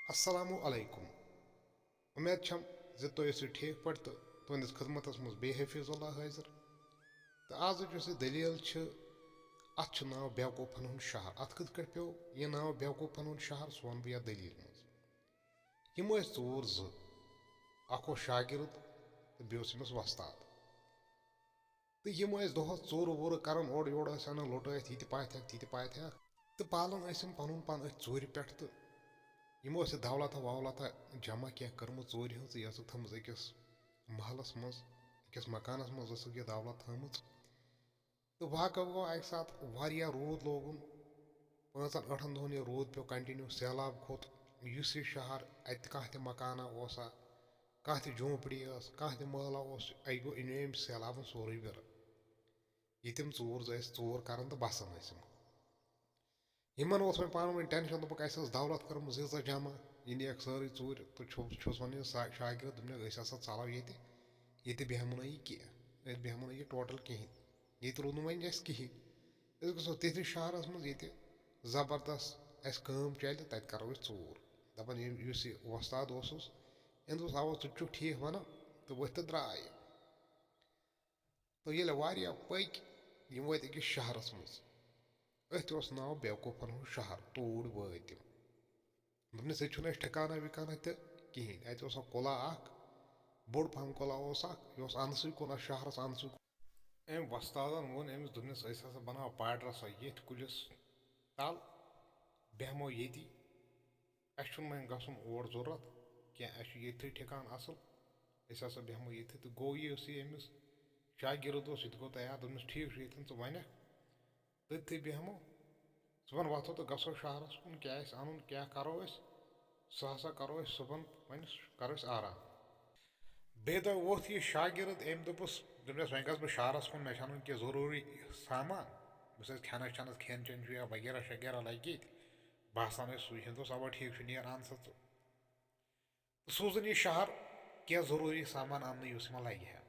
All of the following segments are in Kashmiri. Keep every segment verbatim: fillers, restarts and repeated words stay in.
السلام علیکم۔ اُمید چھم زِ تُہۍ ٲسِو ٹھیٖک پٲٹھۍ تہٕ تُہنٛدِس خدمتس منٛز بیٚیہِ حفیظ اللہ حٲضِر۔ تہٕ آزٕچ یۄس یہِ دٔلیٖل چھِ، اتھ چھُ ناو بیوقوٗفن ہُنٛد شہر۔ اتھ کِتھ کٲٹھۍ پیوٚو یہِ ناو بیوقوٗفن ہُنٛد شہر، سُہ ونہٕ بہٕ یتھ دٔلیٖلہِ منٛز۔ یِم ٲسۍ ژوٗر زٕ، اکھ اوس شاگرد تہٕ بیٚیہِ اوس أمِس وۄستاد۔ تہٕ یِم ٲسۍ دۄہس ژوٗرٕ ووٗرٕ کران، اورٕ یورٕ ٲسۍ انان، لوٚٹہٕ ٲسۍ، یہِ تہِ پاتھیکھ، تہِ تہِ پاتھیکھ۔ تہٕ پالان ٲسۍ یِم پنُن پان أتھۍ ژوٗرِ پٮ۪ٹھ۔ تہٕ یِمو ٲس یہِ دولتہ وولتہ جمع کینٛہہ کٔرمٕژ ژوٗرِ ہٕنٛز، تہٕ یہِ ٲسٕکھ تھٲومٕژ أکِس محلس منٛز، أکِس مکانس منٛز ٲسٕکھ یہِ دولت تھٲومٕژ۔ تہٕ واقعہ گوٚو اکہِ ساتہٕ، واریاہ روٗد لوگُن، پانٛژن ٲٹھن دۄہن یہِ روٗد پیوٚو continue، سیلاب کھوٚت۔ یُس یہِ شہر، اتہِ کانٛہہ تہِ مکانہ اوسا، کانٛہہ تہِ جھونپڑی ٲس، کانٛہہ تہِ محلہ اوس، اَتہِ گوٚو أمۍ أمۍ سیلابن سورُے وِرٕ۔ یہِ تِم ژوٗر زٕ ٲسۍ ژوٗر کران تہٕ بسان ٲسۍ یِم۔ یِمن اوس وۄنۍ پانہٕ ؤنۍ tension، دوٚپُکھ، اَسہِ ٲس دولت کٔرمٕژ ییٖژاہ جمع، یہِ نِیَکھ سٲرٕے ژوٗرِ۔ تہٕ چھُ-، چھُس وَنان یہِ سا-، شاگرد، دوٚپنَکھ، أسۍ ہسا ژَلو ییٚتہِ، ییٚتہِ بیٚہمو نہٕ یہِ کینٛہہ، أسۍ بیٚہمو نہٕ یہِ total کِہیٖنۍ، ییٚتہِ روٗد نہٕ وۄنۍ اَسہِ کِہیٖنۍ، أسۍ گژھو تِتھِس شہرَس منٛز، ییٚتہِ زبردست اَسہِ کٲم چَلہِ، تَتہِ کَرو أسۍ ژوٗر۔ دَپان، ییٚمۍ، یُس یہِ وۄستاد اوسُس، أمۍ دوٚپُس، اَوا، ژٕ تہِ چھُکھ ٹھیٖک وَنان، تہٕ ؤتھۍ تہٕ درٛاے۔ تہٕ ییٚلہِ واریاہ پٔکۍ، یِم وٲتۍ أکِس شہرَس منٛز۔ أتھۍ اوس ناو بیوقوٗفَن ہُنٛد شہر۔ توٗرۍ وٲتۍ تِم۔ دوٚپنَس، ییٚتہِ چھُنہٕ اَسہِ ٹھِکانہ وِکانہ تہِ کِہیٖنۍ۔ اَتہِ اوس اَکھ قلعہ اَکھ، بوٚڑ پَہَم قلعہ اوس اَکھ، یہِ اوس اَنسٕے کُن، اَتھ شہرَس اَنسٕے کُن۔ أمۍ وۄستادَن ووٚن أمِس، دوٚپنَس، أسۍ ہسا بَناوو پاڈرَسا ییٚتھۍ کُلِس تَل، بیٚہمو ییٚتی۔ اَسہِ چھُنہٕ وۄنۍ گژھُن اور ضوٚرَتھ کینٛہہ، اَسہِ چھُ ییٚتھٕے ٹھِکان اَصٕل، أسۍ ہسا بیٚہمو ییٚتھٕے۔ تہٕ گوٚو یہِ، یُس یہِ أمِس شاگرد اوس، یہِ تہِ گوٚو تیار، دوٚپنَس، ٹھیٖک چھُ، ییٚتٮ۪ن ژٕ وَنَکھ، تٔتھٕے بیٚہمو۔ صُبحن وۄتھو تہٕ گژھو شہرَس کُن، کیٛاہ اَسہِ اَنُن، کیٛاہ کَرو أسۍ، سُہ ہسا کَرو أسۍ صُبحن، وۄنۍ کَرو أسۍ آرام۔ بیٚیہِ دۄہ ووٚتھ یہِ شاگرد، أمۍ دوٚپُس، دوٚپنَس، وۄنۍ گژھٕ بہٕ شہرَس کُن، مےٚ چھُ اَنُن کینٛہہ ضروٗری سامان، بہٕ چھُس کھٮ۪نَس چٮ۪نَس، کھٮ۪ن چٮ۪ن چھُ یا وغیرہ شغیرہ لَگہِ ییٚتہِ، بہٕ ہسا اَنَے سُے۔ ہیوٚتُس، اَوا، ٹھیٖک چھُ، نیر اَن سا ژٕ۔ تہٕ سوٗزُن یہِ شہر کینٛہہ ضروٗری سامان اَننہٕ، یُس یِمَن لَگہِ ہا۔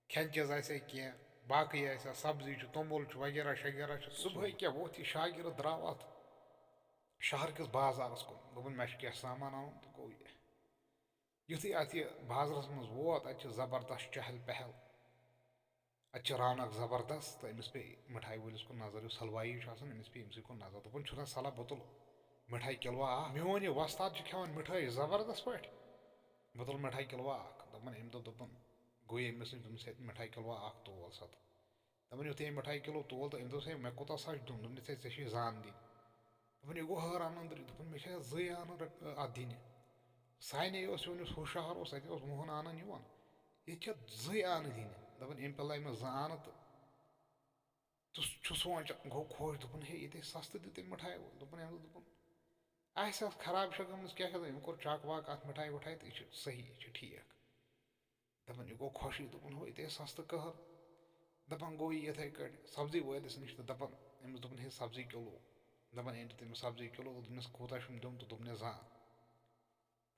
کھٮ۪ن چیٖز آسہِ ہا کینٛہہ، باقٕے آسہِ ہا، سبزی چھُ، توٚمُل چھُ، وغیرہ شغیرہ چھُ۔ صُبحٲے کیٛاہ ووٚتھ یہِ شاگرد، درٛاو اَتھ شہر کِس بازارَس کُن۔ دوٚپُن، مےٚ چھُ کینٛہہ سامان اَنُن، تہٕ گوٚو یہِ۔ یُتھُے اَتھ یہِ بازرَس منٛز ووت، اَتہِ چھِ زبردست چہل پہل۔ اَتہِ چھِ رونق زبردست، تہٕ أمِس پیٚیہِ مِٹھایہِ وٲلِس کُن نظر، یُس حلوایی چھُ آسان، أمِس پیٚیہِ أمۍ سٕے کُن نظر۔ دوٚپُن، چھُنہ صلاح، بہٕ تُلہٕ مِٹھایہِ کِلوہ اَکھ؟ میون یہِ وۄستاد چھُ کھٮ۪وان مِٹھٲے زبردست پٲٹھۍ، بہٕ تُلہٕ مِٹھایہِ کِلوہ اَکھ۔ دوٚپُن، أمۍ دوٚپ، دوٚپُن، گوٚو ییٚمِس نِش، دوٚپمَس، ہے، مِٹھایہِ کِلوہ اَکھ تول سا تہٕ۔ دَپان، یُتھُے أمۍ مِٹھایہِ کِلوٗ تول تہٕ أمۍ دوٚپُس، ہے، مےٚ کوٗتاہ سا چھُ دیُن؟ دوٚپنَس، ہے، ژےٚ چھُے زان دِنۍ۔ دَپان، یہِ گوٚو حٲران أنٛدرٕ، دوٚپُن، مےٚ چھا زٕے آنہٕ رۄپ-، اَتھ دِنہِ؟ سانہِ اوس یِوان، یُس ہُہ شہر اوس، اَتہِ اوس وُہَن آنَن یِوان، ییٚتہِ چھےٚ زٕے آنہٕ دِنہِ۔ دَپان، أمۍ پِلٲے مےٚ زٕ آنہٕ تہٕ، تہٕ چھُ سونٛچان، گوٚو خۄش، دوٚپُن، ہے، ییٚتہِ ہے سَستہٕ دیُت أمۍ مِٹھایہِ وول۔ دوٚپُن، أمۍ دوٚپ، دوٚپُن، آسہِ ہا خراب چھےٚ گٔمٕژ، کیٛاہ چھےٚ، أمۍ کوٚر چَک وَک اَتھ مِٹھایہِ وِٹھایہِ تہٕ یہِ چھُ صحیح، یہِ چھُ ٹھیٖک۔ دَپان، یہِ گوٚو خۄشٕے، دوٚپُن، ہو، یہِ تہِ ہے سَستہٕ قٔہر۔ دَپان گوٚو یہِ یِتھَے کٲٹھۍ سَبزی وٲلِس نِش تہٕ دَپان، أمِس دوٚپُن، ہے، سَبزی کِلوٗ۔ دَپان، أمۍ دیُت أمِس سَبزی کِلوٗ، دوٚپنَس، کوٗتاہ چھُم دیُن؟ تہٕ دوٚپنَس، زان۔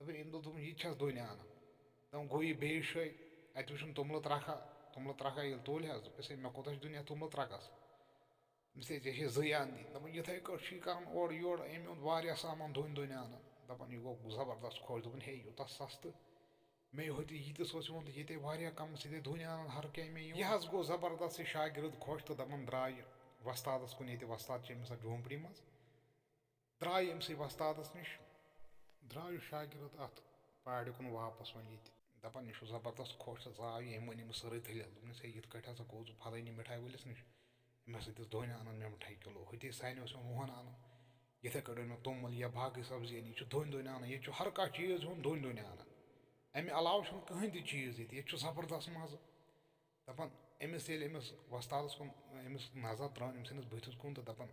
دَپان، أمۍ دوٚپ، دوٚپُن، یہِ تہِ چھَس دۄنہِ اَنان۔ دَپان، گوٚو یہِ بیٚیِس جایہِ، اَتہِ وٕچھُن توٚملہٕ ترٛکھا، توٚملہٕ ترٛکھا ییٚلہِ تُلہِ حظ، دوٚپنَس، ہے، مےٚ کوٗتاہ چھُ دیُن یَتھ توٚملہٕ ترٛکَس؟ دوٚپمَس، ہے، ژےٚ چھے زٕے اَنٛدٕ۔ دَپان، یِتھَے کٲٹھۍ چھُ یہِ کَران اورٕ یورٕ، أمۍ اوٚن واریاہ سامان دۄنۍ دۄنۍ اَنان۔ دَپان، یہِ گوٚو زبردست خۄش، دوٚپُن، ہے، یوٗتاہ سَستہٕ، مےٚ یہِ ہوٚتہِ ییٖتِس اوس یِوان تہٕ ییٚتے واریاہ کَمَس، ییٚتے دۄنۍ اَنان ہر کینٛہہ مےٚ یِوان۔ یہِ حظ گوٚو زبردست یہِ شاگرد خۄش تہٕ دَپان درٛاو یہِ وۄستادَس کُن، ییٚتہِ وۄستاد چھِ أمِس اَتھ جھونپڑی منٛز۔ درٛاو یہِ أمۍ سٕے وۄستادَس نِش۔ درٛاو یہِ شاگرد اَتھ پارِ کُن واپَس وۄنۍ ییٚتہِ۔ دَپان، یہِ چھُ زبردست خۄش تہٕ ژاو یہِ، أمۍ ؤنۍ أمِس سٲرٕے دٔلیٖل۔ دوٚپنَس، ہے، یِتھ کٲٹھۍ ہسا گوٚو ژٕ فلٲنی مِٹھایہِ وٲلِس نِش، أمۍ ہسا دِژ دۄنۍ اَنان مےٚ مِٹھایہِ کِلوٗ، ہُتہِ سانہِ اوس یِوان وُہَن اَنان۔ یِتھَے کٲٹھۍ اوٚن مےٚ توٚمُل یا باقٕے سبزی اَنہِ، یہِ چھُ دۄنۍ دۄنۍ اَنان، ییٚتہِ چھُ ہر کانٛہہ چیٖز ہیوٚن دۄنۍ دۄنۍ اَنان۔ اَمہِ علاوٕ چھُنہٕ کٕہٕنۍ تہِ چیٖز ییٚتہِ، ییٚتہِ چھُ زبردست مَزٕ۔ دَپان، أمِس ییٚلہِ أمِس وۄستادَس کُن، أمِس نظر ترٛٲو أمۍ سٕنٛدِس بٕتھِس کُن تہٕ دَپان،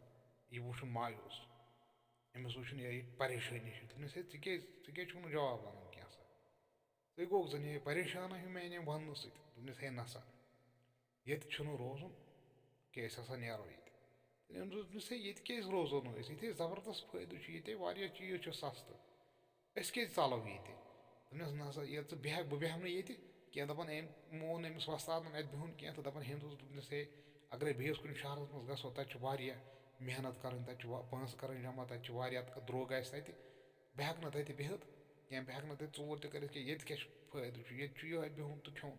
یہِ وٕچھُن مایوٗس، أمِس وٕچھُن یہِ، یہِ پریشٲنی چھِ۔ دوٚپنَس، ہے، ژٕ کیٛازِ، ژٕ کیٛازِ چھُکھ نہٕ جواب وَنان کینٛہہ سا؟ ژٕ گوٚکھ زَن یہِ پریشانٕے ہیوٗ میٛانہِ وَننہٕ سۭتۍ۔ دوٚپنَس، ہے نہ سا، ییٚتہِ چھُنہٕ روزُن کینٛہہ، أسۍ ہسا نیرو ییٚتہِ۔ تہٕ أمۍ دوٚپ، دوٚپنَس، ہے، ییٚتہِ کیٛازِ روزو نہٕ أسۍ؟ ییٚتہِ ہے زبردست فٲیدٕ چھُ، ییٚتہِ ہے واریاہ چیٖز چھِ سَستہٕ، أسۍ کیٛازِ ژَلو ییٚتہِ؟ دوٚپنَس، نہ سا، ییٚلہِ ژٕ بیٚہکھ، بہٕ بیٚہمہٕ نہٕ ییٚتہِ کینٛہہ۔ دَپان، أمۍ مون أمِس وۄستادَن اَتہِ بِہُن کینٛہہ تہٕ دَپان، ہیٚمۍ دوٚپُس، دوٚپنَس، ہے، اگرَے بیٚیِس کُنہِ شہرَس منٛز گژھو، تَتہِ چھِ واریاہ محنت کَرٕنۍ، تَتہِ چھِ وا-، پونٛسہٕ کَرٕنۍ جمع، تَتہِ چھِ واریاہ درٛوگ آسہِ تَتہِ، بہٕ ہٮ۪کہٕ نہٕ تَتہِ بِہِتھ کینٛہہ، بہٕ ہٮ۪کہٕ نہٕ تَتہِ ژوٗر تہِ کٔرِتھ کینٛہہ، ییٚتہِ کیٛاہ چھُ فٲیدٕ چھُ، ییٚتہِ چھُ یِہوٚے بِہُن تہٕ کھیوٚن۔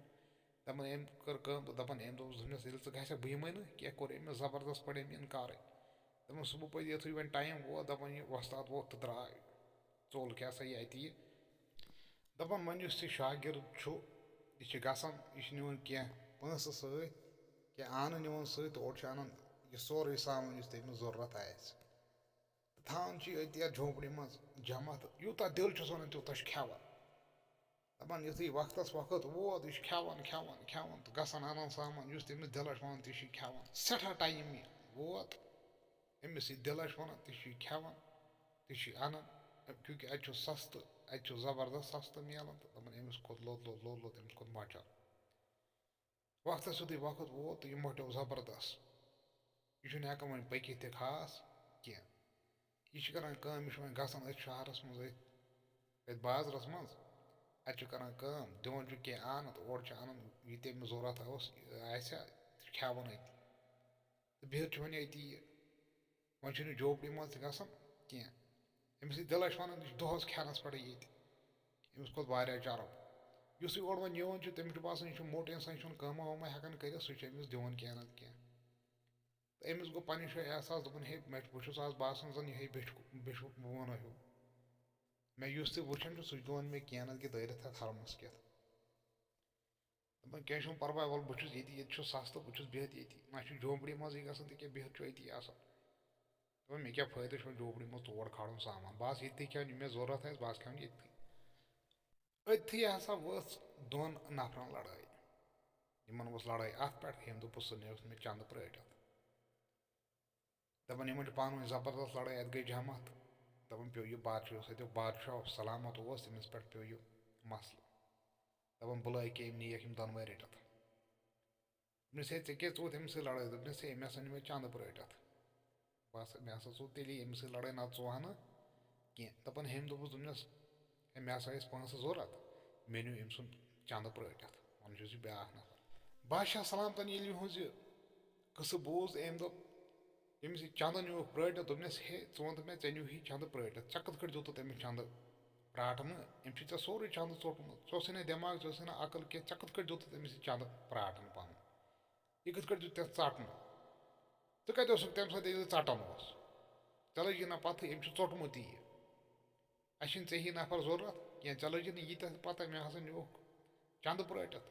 دَپان أمۍ کٔر کٲم تہٕ دَپان أمۍ دوٚپُس، دوٚپنَس، "ییٚلہِ ژٕ گژھکھ بہٕ یِمَے نہٕ کینٛہہ"، کوٚر أمِس زبردست پٲٹھۍ أمۍ اِنکارٕے۔ دوٚپُن، صُبحہٕ پٔتۍ یُتھُے وۄنۍ ٹایم ووت، دَپان، یہِ وۄستاد ووت تہٕ درٛاے، ژوٚل کیٛاہ سا یہِ اَتی یہِ۔ دَپان، وۄنۍ یُس یہِ شاگِرد چھُ، یہِ چھِ گژھان، یہِ چھِ نِوان کینٛہہ پونٛسہٕ سۭتۍ، کینٛہہ اَنہٕ نِوان سۭتۍ تہٕ اورٕ چھِ اَنان یہِ سورُے سامان یُس تٔمِس ضروٗرت آسہِ۔ تہٕ تھاوان چھِ یہِ أتی اَتھ جھونپڑی منٛز جمع تہٕ یوٗتاہ دِل چھُس وَنان، تیوٗتاہ چھُ کھٮ۪وان۔ دَپان، یُتھُے وقتَس وقت ووت، یہِ چھُ کھٮ۪وان، کھٮ۪وان، کھٮ۪وان تہٕ گژھان اَنان سامان، یُس تٔمِس دِلَس چھُ وَنان، تہِ چھُ یہِ کھٮ۪وان۔ سٮ۪ٹھاہ ٹایم یہِ ووت، أمِس یہِ دِلَس چھُ وَنان، تہِ چھُ یہِ کھٮ۪وان، تہِ چھُ یہِ اَنان، کیونکہِ اَتہِ چھُ سَستہٕ، اَتہِ چھُ زبردست سَستہٕ مِلان، تہٕ دَپان، أمِس کھوٚت لوٚت، لوٚت، لوٚت، لوٚت، أمِس کھوٚت مۄچر۔ وقتَس یُتھُے وقت ووت تہٕ یہِ مۄٹیو زبردست۔ یہِ چھُنہٕ ہٮ۪کان وۄنۍ پٔکِتھ تہِ خاص کینٛہہ۔ یہِ چھِ کَران کٲم، یہِ چھُ وۄنۍ گژھان أتھۍ شہرَس منٛز، أتھۍ، أتھۍ بازرَس منٛز۔ اَتہِ چھُ کَران کٲم، دِوان چھُ کینٛہہ اَنہٕ تہٕ اورٕ چھُ اَنان یہِ تٔمِس ضوٚرَتھ اوس، آسہِ ہا، تہِ چھُ کھٮ۪وان أتی۔ تہٕ بِہِتھ چھُ وۄنۍ أتی یہِ۔ وۄنۍ چھُنہٕ جھوپڑی منٛز تہِ گژھان کینٛہہ۔ أمِس یہِ دِلَس چھُ وَنان، یہِ چھُ دۄہَس کھٮ۪نَس پٮ۪ٹھٕے ییٚتہِ۔ أمِس کھوٚت واریاہ چرٕب۔ یُس یہِ اورٕ وۄنۍ یِوان چھُ، تٔمِس چھُ باسان، یہِ چھُ موٚٹ اِنسان، یہِ چھُنہٕ کٲمہ وٲمہ ہٮ۪کان کٔرِتھ، سُہ چھُ أمِس دِوان کینٛہہ نَتہٕ کینٛہہ۔ تہٕ أمِس گوٚو پنٛنہِ جایہِ احساس، دوٚپُن، ہے، مےٚ چھُ، بہٕ چھُس آز باسان زَن یِہوٚے بیٚچھِ، بیٚچھِ وونا ہیوٗ۔ مےٚ یُس تہِ وٕچھان چھُ، سُہ چھُ دِوان مےٚ کینٛہہ نَتہٕ کینٛہہ دٲرِتھ اَتھ ہرمَس کٮ۪تھ۔ دَپان، کینٛہہ چھُنہٕ پَرواے، وَلہٕ بہٕ چھُس ییٚتی، ییٚتہِ چھُ سَستہٕ، بہٕ چھُس بِہِتھ ییٚتی۔ نہ چھُ جھونپڑی منٛز یہِ گژھان تہِ کینٛہہ، بِہِتھ چھُ أتی آسان۔ دَپان، مےٚ کیٛاہ فٲیدٕ چھُ وۄنۍ جھونپڑی منٛز تور کھالُن سامان؟ بہٕ آسہٕ ییٚتہِ تہِ کھٮ۪وان، یہِ مےٚ ضوٚرَتھ آسہِ، بہٕ آسہٕ کھٮ۪وان ییٚتھی۔ أتھی ہسا ؤژھ دۄن نفرن لڑٲے۔ یِمن ؤژھ لڑٲے اتھ پٮ۪ٹھ، ییٚمۍ دوٚپُس، "ژٕ نِوُکھ مےٚ چندٕ پرٛٲٹھۍ اتھ۔" دپان، یِمن چھِ پانہٕ ؤنۍ زبردست لڑٲے، اتھ گٔے جمع تہٕ دپان، پیوٚو یہِ بادشاہ، یُس اتیُک بادشاہ اوس، سلامت اوس، تٔمِس پٮ۪ٹھ پیوٚو یہِ مسلہٕ۔ دپان، بُلٲے کیٛاہ، یِم نِیَکھ یِم دۄنوَے رٔٹِتھ۔ دوٚپنَس، ہے، ژےٚ کیٛازِ ژوٗتھ أمِس سۭتۍ لڑٲے؟ دوٚپنَس، ہے، أمۍ ہسا نیوٗ مےٚ چندٕ پرٛٲٹھۍ اتھ۔ بس، مےٚ ہسا ژوٗ تیٚلی أمِس سۭتۍ لڑٲے، نتہٕ ژوٗ ہا نہٕ کینٛہہ۔ دَپان، ہیٚمۍ دوٚپُس، دوٚپنَس، ہے، مےٚ ہسا ٲسۍ پونٛسہٕ ضوٚرَتھ، مےٚ نیوٗ أمۍ سُنٛد چندٕ پرٛٲٹھۍ اتھ۔ وَنان چھُس یہِ بیٛاکھ نفر۔ بادشاہ سلامتن ییٚلہِ یِہُنٛز یہِ قصہٕ بوٗز، أمۍ دوٚپ، ییٚمِس یہِ چندٕ نیوٗکھ پرٛٲٹھۍ، دوٚپنَس، ہے، ژٕ وَن تہٕ مےٚ، ژےٚ نیوٗہی چندٕ پرٛٲٹھۍ اتھ، ژےٚ کِتھ کٲٹھۍ دیُتُتھ أمِس چندٕ پرٛاٹھنہٕ؟ أمۍ چھُ ژےٚ سورُے چندٕ ژوٚٹمُت، ژےٚ اوسُے نہٕ دٮ۪ماغ، ژےٚ اوسُے نہٕ عقل کینٛہہ، ژےٚ کِتھ کٲٹھۍ دیُتُتھ أمِس یہِ چندٕ پرٛاٹھنہٕ پنُن؟ یہِ کِتھ کٲٹھۍ دیُت ژےٚ ژٹنہٕ؟ ژٕ کتہِ اوسُکھ تمہِ ساتہٕ، ییٚلہِ ژٹان اوس؟ ژےٚ لٔجی نہ پتہٕ، أمۍ چھُ ژوٚٹمُت یہِ۔ اَسہِ چھِنہٕ ژےٚ ہی نفر ضروٗرت کینٛہہ، ژےٚ لٔجی نہٕ یہِ تہِ پتہ، مےٚ ہسا نیوٗکھ چندٕ پرٛٲٹِتھ،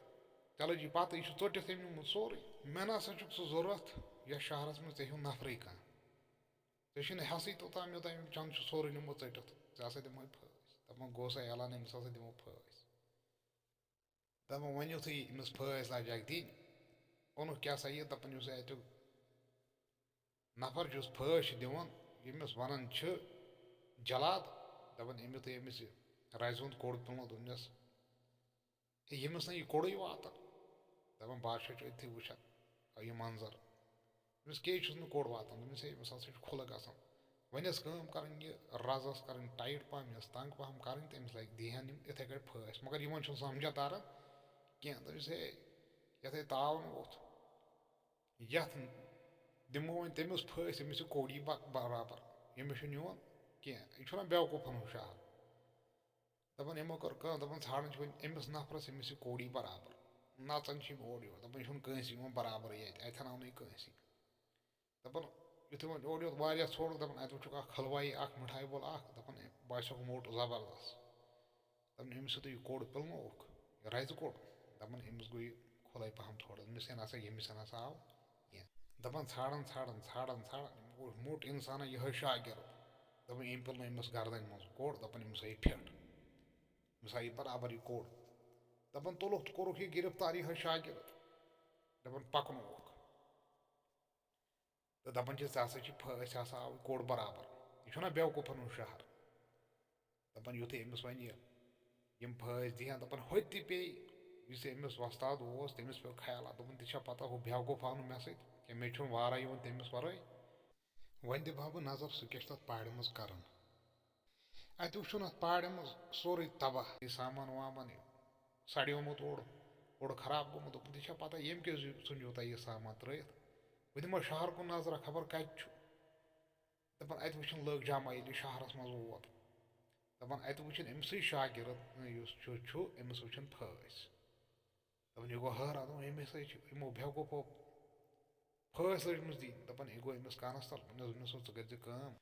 ژےٚ لٔجی پتہ، یہِ چھُ ژوٚٹِتھ أمۍ نیوٗمُت سورُے۔ مےٚ نہ سا چھُکھ سُہ ضروٗرت یَتھ شہرس منٛز ژےٚ ہیوٗ نفرٕے کانٛہہ۔ ژےٚ چھُنہٕ حٮ۪سٕے توٚتام، یوٚتام أمۍ چندٕ چھُ سورُے نیوٗمُت ژٔٹِتھ، ژےٚ ہسا دِمہوے پھٲسۍ۔ دپان، گوٚو سا اعلان، أمِس ہسا دِمو پھٲسۍ۔ دَپان، وۄنۍ یُتھُے أمِس پھٲسۍ لَجہِ اَکہِ دِنۍ، اوٚنُکھ کیٛاہ سا یہِ، دَپان، یُس اَتیُک نفر چھُ، یُس پھٲسۍ چھِ دِوان، ییٚمِس وَنان چھِ جلاد، دَپان، أمۍ یُتھُے أمِس یہِ رَزِ ہُنٛد کوٚڑ پیوٚمُت، دوٚپنَس، ہے، ییٚمِس نہٕ یہِ کوٚڑُے واتان، دَپان، بادشاہ چھُ أتھی وٕچھان یہِ منظر۔ أمِس کیٛازِ چھُس نہٕ کوٚڑ واتان؟ دوٚپمَس، ہے، أمِس ہسا چھُ کھُلہٕ گژھان۔ وۄنۍ ٲس کٲم کَرٕنۍ، یہِ رَز ٲس کَرٕنۍ tight پَہَم، یہِ ٲس تنٛگ پَہَم کَرٕنۍ، تہٕ أمِس لَگہِ، دِیہِ ہَن یِم یِتھَے کٲٹھۍ پھٲسۍ۔ مگر یِمَن چھُنہٕ سَمجھا تَران کینٛہہ۔ دوٚپمَس، ہے، یَتھ ہے تاوَن ووٚتھ، یَتھ دِمو وۄنۍ تٔمِس پھٲسۍ، أمِس یہِ کوٚڑ یی بَ-، برابر، ییٚمِس چھُنہٕ یِوان کینٛہہ۔ یہِ چھُنہ بیوقوٗفَن ہُنٛد شہر۔ دَپان، یِمو کٔر کٲم، دَپان، ژھانٛڈان چھِ وۄنۍ أمِس نفرَس، أمِس یہِ کوٚڑ یی برابر۔ نَژان چھِ یِم اورٕ یورٕ، دَپان، یہِ چھُنہٕ کٲنٛسی یِوان برابرٕے اَتہِ، اَتہِ ہَن آو نہٕ یہِ کٲنٛسی۔ دَپان، یُتھُے وۄنۍ اورٕ یورٕ واریاہ ژھوڑُکھ، دَپان، اَتہِ وٕچھُکھ اَکھ حلوایی، اَکھ مِٹھایہِ وول اَکھ، دَپان، أمۍ باسیوکھ موٚٹ زبردست۔ دَپان، أمِس یُتھُے یہِ کوٚڑ پِلنووُکھ، یہِ رَزِ کوٚڑ، دَپان، أمِس گوٚو یہِ کھُلَے پَہَم تھوڑا، أمِس ہے نَسا، ییٚمِس ہے نَسا آو کینٛہہ۔ دَپان، ژھانٛڈان، ژھانٛڈان، ژھانٛڈان، ژھانٛڈان، أمۍ کوٚڑ موٚٹ اِنسانا یِہوٚے شاگِرد۔ دَپان، أمۍ پِلنوو أمِس گردَنہِ منٛز کوٚڑ، دَپان، أمِس آیہِ فِٹ۔ أمِس آیہِ برابر یہِ کوٚڑ۔ دَپان، تُلُکھ تہٕ کوٚرُکھ یہِ گِرفتار، یِہوٚے شاگِرد۔ دَپان، پَکنووُکھ۔ تہٕ دَپان چھِ، ژےٚ ہسا چھِ پھٲسۍ، ہسا آوُے کوٚڑ برابر۔ یہِ چھُنہ بیوقوٗفَن ہُنٛد شہر۔ دَپان، یُتھُے أمِس وۄنۍ یہِ، یِم پھٲسۍ دِیہِ ہن، دَپان، ہوٚتہِ تہِ پیٚیہِ، یُس أمِس وۄستاد اوس، تٔمِس پیوٚو خیالات۔ دوٚپُن، تہِ چھا پَتہ، ہُہ بیوقوٗف آو نہٕ مےٚ سۭتۍ کینٛہہ، مےٚ چھُنہٕ وارہ یِوان تٔمِس وَرٲے۔ وۄنۍ دِمہٕ ہا بہٕ نظر، سُہ کیٛاہ چھُ تَتھ پہاڑِ منٛز کَران۔ اَتہِ وٕچھُن اَتھ پہاڑِ منٛز سورُے تباہ، یہِ سامان وامان، یہِ سڑیومُت اوٚڑ، اوٚڑ خراب گوٚمُت۔ دوٚپُن، ژےٚ چھےٚ پتہ، ییٚمۍ کیٛازِ ژھُن یوٗتاہ یہِ سامان ترٛٲیِتھ؟ بہٕ دِمہٕ شہر کُن نظرہ، خبر کَتہِ چھُ۔ دَپان، اَتہِ وٕچھُن لٔکھ جمع، ییٚلہِ یہِ شہرَس منٛز ووت۔ دَپان اَتہِ وٕچھِن أمۍ سٕے شاگِرد یُس چھُ چھُ أمِس وٕچھِن پھٲسۍ۔ دَپان یہِ گوٚو حٲران، دَپان أمِس ہے چھِ یِمو بیوقوٗفو پھٲسۍ لٔجمٕژ دِنۍ۔ دَپان یہِ گوٚو أمِس کانَس تَل۔ أمِس دوٚپنَس، "وۄنۍ ژٕ کٔرۍزِ کٲم،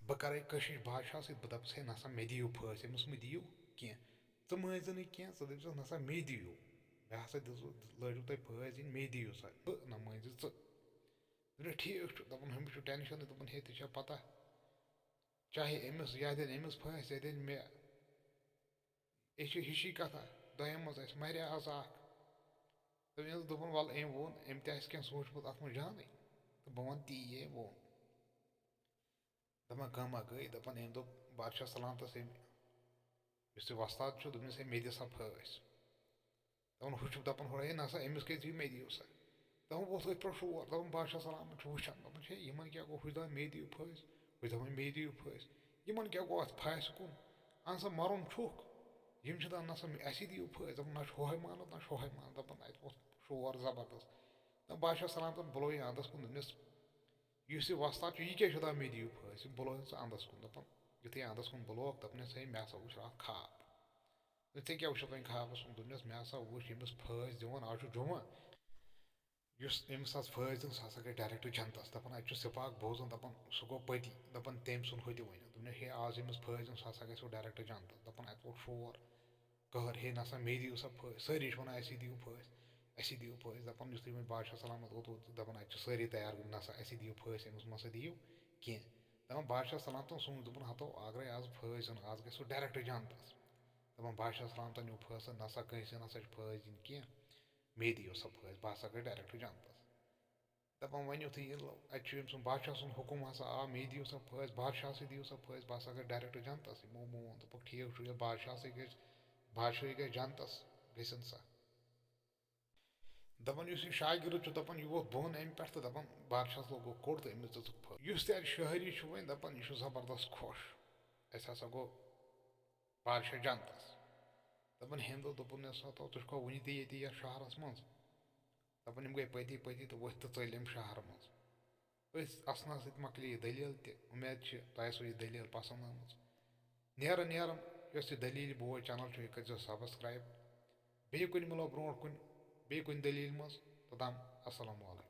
بہٕ کَرَے کٔشِش بادشاہَس سۭتۍ، بہٕ دَپَس ہے نہ سا مےٚ دِیِو پھٲسۍ، أمِس مہٕ دِیِو کینٛہہ، ژٕ مٲنۍ زِ نہٕ کینٛہہ، ژٕ دٔپۍ زٮ۪س نہ سا مے دِیِو، مےٚ ہسا دِژوٕ، لٲجوٕ تۄہہِ پھٲسۍ دِنۍ، مے دِیِو سا، بہٕ نہ مٲنۍ زِ ژٕ۔" دوٚپنَس ٹھیٖک چھُ۔ دَپان ہُمِس چھُ ٹٮ۪نشَنٕے، دوٚپُن ہے ژےٚ چھےٚ پَتہ، چاہے أمِس، یا دِن أمِس پھٲسۍ یا دِن مےٚ، یہِ چھِ ہِشی کَتھا، دۄیَن منٛز اَسہِ مَرِ آز اَکھ۔ تہٕ أمۍ دوٚپُن وَلہٕ أمۍ ووٚن، أمۍ تہِ آسہِ کینٛہہ سوٗنٛچمُت اَتھ منٛز جانٕے، تہٕ بہٕ وَنہٕ تی یہِ أمۍ ووٚن۔ دَپان کٲمہ گٔے، دَپان أمۍ دوٚپ بادشاہ سلامتَس أمۍ، یُس یہِ وۄستاد چھُ، دوٚپنَس ہے مےٚ دِ سا پھٲسۍ۔ دَپان ہُہ چھُ دَپان ہورٕ ہے نہ سا أمِس کیٛازِ دِیِو، مےٚ دِیِو سا۔ دَپان ووٚتھ أتھۍ پٮ۪ٹھ شور، دَپان بادشاہ سلامت چھُ وٕچھان، دَپان چھِ ہے یِمَن کیٛاہ گوٚو، ہُہ چھُ دَپان مے دِیِو پھٲسۍ، ہُہ چھُ دَپان مے دِیِو پھٲسۍ، یِمَن کیٛاہ گوٚو اَتھ پھاسہِ کُن؟ اَہَن سا مَرُن چھُکھ، یِم چھِ دَپان نہ سا اَسہِ دِیِو پھٲسۍ، دَپان نہ چھُ ہُہے مانان نہ چھُ ہُہے مانان، دَپان اَتہِ ووٚتھ شور زبردست۔ دَپان بادشاہ سلامتَن بُلوو یہِ اَندَس کُن، دوٚپنَس یُس یہِ وۄستاد چھُ، یہِ کیٛازِ چھُ دَپان مےٚ دِیِو پھٲسۍ؟ یہِ بُلٲوِن ژٕ اَندَس کُن۔ دَپان یُتھُے اَندَس کُن بُلووُکھ، دَپنَس ہے مےٚ ہسا وٕچھ راتھ خاب۔ دوٚپُن ژےٚ کیٛاہ وٕچھُتھ وۄنۍ خابَس کُن؟ دوٚپنَس مےٚ ہسا وٕچھ ییٚمِس پھٲسۍ دِوان، آز چھُ جُمعہ، یُس أمِس آز پھٲسۍ دِن سُہ ہسا گژھِ ڈایریکٹ جنتَس۔ دَپان اَتہِ چھُ سِپاک بوزان، دَپان سُہ گوٚو پٔتی، دَپان تٔمۍ سُنٛد ہُہ تہِ ؤنِو۔ دوٚپنَس ہے آز ییٚمِس پھٲسۍ دِن سُہ ہسا گژھِ سُہ ڈایریکٹ جنتَس۔ دَپان اَتہِ ووٚتھ شور، قہر، ہے نہ سا مے دِیِو سا پھٲسۍ، سٲری چھِ وَنان اَسی دِیِو پھٲسۍ، اَسی دِیِو پھٲسۍ۔ دَپان یُتھُے وۄنۍ بادشاہ سلامت ووت، ووت، دَپان اَتہِ چھِ سٲری تیار گٔمٕتۍ، نہ سا اَسی دِیِو پھٲسۍ، أمِس مہ سا دِیِو کینٛہہ۔ دَپان بادشاہ سلامتَن سوٗنٛچ، دوٚپُن ہتو اگرَے آز پھٲسۍ زَن، آز گژھِ سُہ ڈایریکٹ جنتَس۔ دَپان بادشاہ سلامتَن نیوٗ فٲصلہٕ، نہ سا کٲنٛسہِ نہ سا چھِ پھٲسۍ دِنۍ کینٛہہ، مے دِیِو سا پھٲسۍ، بہٕ ہسا گژھٕ ڈایریکٹ جنتَس۔ دَپان وۄنۍ یُتھُے یہِ لو-، اَتہِ چھُ أمۍ سُنٛد بادشاہ سُنٛد حُکُم ہسا آو، مے دِیِو سا پھٲسۍ، بادشاہسٕے دِیِو سا پھٲسۍ، بہٕ ہسا گژھٕ ڈایریکٹ جنتَس۔ یِمو مون، دوٚپُکھ ٹھیٖک چھُ، ییٚلہِ بادشاہسٕے گژھِ، بادشاہٕے گژھِ جنتَس، گٔژھِن سا۔ دَپان یُس یہِ شاگِرد چھُ، دَپان یہِ ووٚتھ بۄن اَمہِ پٮ۪ٹھ تہٕ دَپان بادشاہَس لوگُکھ کوٚٹ تہٕ أمِس دِژٕکھ پھٲسۍ۔ یُس تہِ اَتہِ شہری چھُ وۄنۍ دَپان یہِ چھُ زبردست خۄش، اَسہِ ہسا گوٚو بادشاہ جنتَس۔ دَپان ہیٚمۍ دوٚپ، دوٚپُن مےٚ ہسا تو تُہۍ چھُکھا وٕنہِ تہِ ییٚتی یَتھ شہرَس منٛز؟ دَپان یِم گٔے پٔتی پٔتی تہٕ ؤتھۍ تہٕ ژٔلۍ یِم شہرٕ منٛز۔ أتھۍ اَسنَس سۭتۍ مۄکلے یہِ دٔلیٖل تہِ۔ اُمید چھِ تۄہہِ آسیو یہِ دٔلیٖل پَسنٛد آمٕژ۔ نیران نیران یۄس یہِ دٔلیٖل بوے چَنَل چھُ، یہِ کٔرۍزیو subscribe۔ بیٚیہِ کُنہِ مِلو برونٛٹھ کُنہِ، بیٚیہِ کُنہِ دٔلیٖلہِ منٛز۔ توٚتام السلام علیکم۔